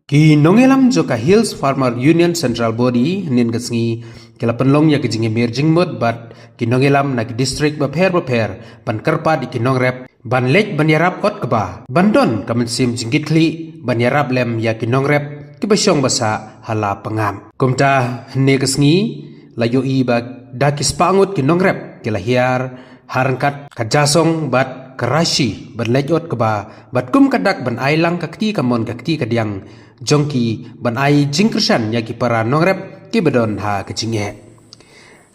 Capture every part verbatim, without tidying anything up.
Ki nongïalam jong ka Hills Farmer Union Central Body hynnin ka sngi ki la pynlong ïa ki jingïamir jingmut bad ki nongïalam na ki district bapher bapher ban kyrpad ïa ki nongrep ban leit ban ïarap ot kba ban don ka mynsiem jingkitkhlieh ban ïarap lem ïa ki nongrep kiba shong ba sah ha la pangap. Kumta hynne ka sngi la ïohi ba da ki spah ngut ki nongrep ki la hiar ha ryngkat ka Jasong bad ka Rashi ban leit ot kba bad kum ka dak ban ai lang ka kti kamon ka kti kadiang jong ki ban ai jingkyrshan ïa ki para nongrep kiba don ha ka jingeh.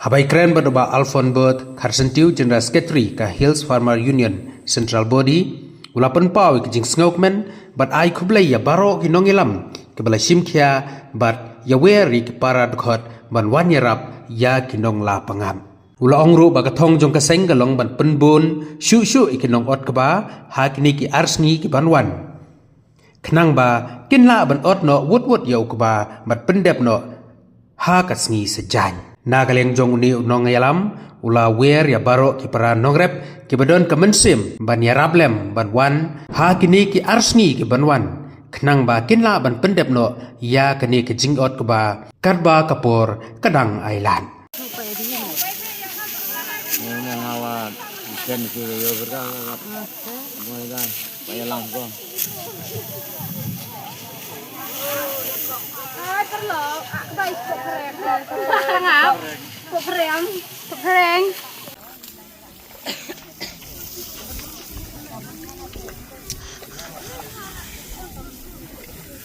Haba ïakren bad u Bah Alphonse Booth Kharsyntiew, General Secretary ka Hills Farmer Union Central Body, u la pynpaw ïa ki jingsngewkmen bad ai khublei ïa baroh ki nongïalam kiba la shim khia bad ïawer ïa ki para dkhot ban wan ïarap ïa ki nong la pangap. U la ong ruh ba ka thong jong ka seng ka long ban pynbun shuh shuh ïa ki nong ot kba ha kine ki ar sngi ki ban wan, khnang ba kin lah ban ot noh wut wut ïa u kba bad pyndep noh ha ka sngi saitjaiñ. Na ka liang jong une u nongïalam u la wer ïa baroh ki para nongrep kiba don ka mynsiem ban ïarap lem ban wan ha kine ki ar sngi ki ban wan, khnang ba kin lah ban pyndep noh ïa kane ka jingot kba katba ka por ka dang ai lad.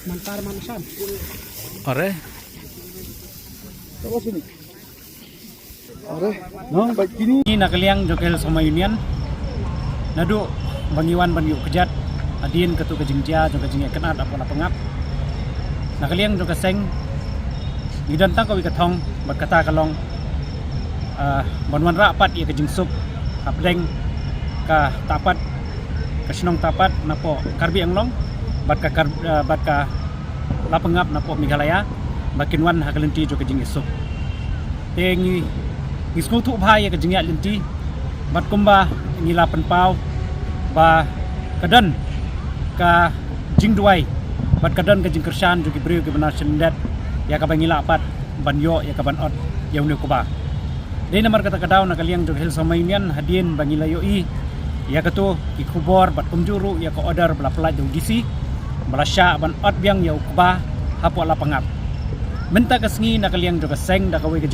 Mantar mansan. Are. Are. Nong, baik kini. Ngi na ka liang jong ka Hills Farmer Union, naduh ba ngi wan ban ïuh kjat hadien katu ka jingjia jong ka jingïakynad hapoh Lapangap, na ka liang jong ka seng ngi don tang kawei ka thong bad kata ka long, ah, ban wanrah pat ïa ka jingsuk hapdeng ka Tapat, ka shnong Tapat napoh Karbi Anglong bad ka Kar-, ah, bad ka Lapangap napoh Meghalaya, ba kin wan ha ka lynti jong ka jingïasuk. Te ngi, ngi sngewthuh bha ïa ka jingïaid lynti bad kumba ngi la pynpaw ba ka don ka jingduwai bad ka don ka jingkyrshan jong ki briew kiba na shyndet ïa kaba ngi lah pat ban ïoh ïa ka ban ot ïa une u kba. Dei namar kata ka daw na ka liang jong ka Hills Farmer Union hadien ba ngi la ïohi ïa katu ki khubor bad kumjuh ruh ïa ka order ba la pyllait da u D C ba la shah ban ot biang ïa u kba hapoh Lapangap. Mynta ka sngi na ka liang jong ka seng da kawei ka